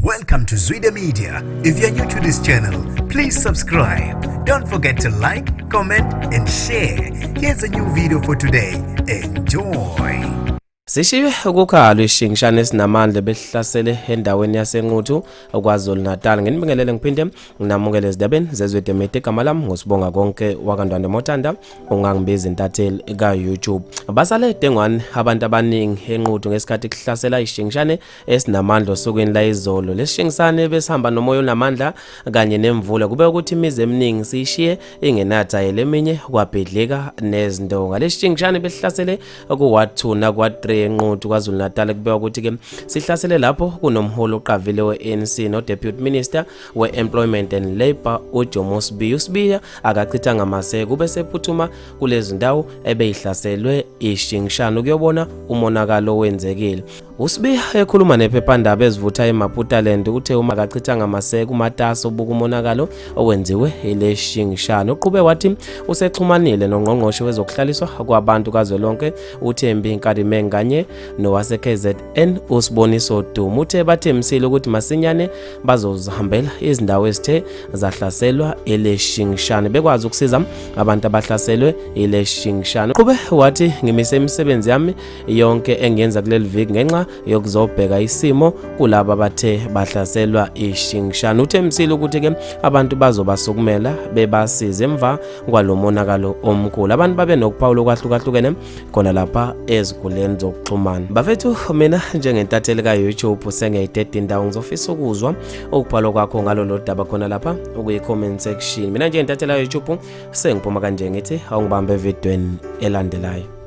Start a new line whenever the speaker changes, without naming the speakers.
Welcome to Zwida Media. If you're new to this channel, please subscribe. Don't forget to like, comment, and share. Here's a new video for today. Enjoy.
Sishiywe ukukhala ishingishane esinamandla behlasele endaweni yaseNquthu KwaZulu-Natal. Nginibingelele ngiphinde nginamukele ezindabeni zezwe media. Igama lami nguSibonga Konke wakaNdwandwe Motanda, ungangibiza intatheli ka-YouTube. Basale dengwane abantu abaningi eNquthu ngesikhathi kuhlasela ishingishane esinamandla osukwini layizolo. Lesishingisane besihamba nomoya onamandla kanye nemvula. Kube ukuthi imizi eminingi siyishiye ingenathayela, eminye kwabhidlika nezindonga. Lesishingishane besihlasele ku-ward 2 naku-ward 3 eNquthu KwaZulu-Natal. Kubekwa ukuthi-ke sihlasele lapho kunomholi oqavile we-ANC no-Deputy Minister we-Employment and Labour uJomo Sibiya. USibiya akachithanga maseko, kube sephuthuma kulezi ndawo ebeyihlaselwe ishingishane ukuyobona umonakalo owenzekile. USibiya ekhuluma nephephandaba ezivutha eMaputaland uthe uma akachithanga maseko umatasa ubuka umonakalo owenziwe ileshingishane. Uqhube wathi usexhumanile nongqongqoshe wezokuhlaliswa kwabantu kazwelonke uThembi Nkadimeng kanye nowase-KZN uSiboniso Duma. Uthe bathembisile ukuthi masinyane bazozihambela izindawo ezithe zahlaselwa ileshingishane bekwazi ukusiza abantu abahlaselwe ileshingishane. Uqhube wathi ngimise imisebenzi yami yonke engiyenza kuleli viki ngenxa yokuzobheka isimo kulabo abathe bahlaselwa ishingishane. Uthembisile ukuthi-ke abantu bazobasukumela bebasize emva kwalo monakalo omkhulu. Abantu babe nokuphawula okwahlukahlukene khona lapha ezinkundleni zokuxhumana. Bafethu, mina njengentatheli ka-YouTube sengiyayideda indawo, ngizofisa ukuzwa ukubhalwa kwakho ngalolo daba khona lapha okuyi-comment section. Mina njengentatheli ka-YouTube sengiphuma kanje, ngithi awungibambe evidweni elandelayo.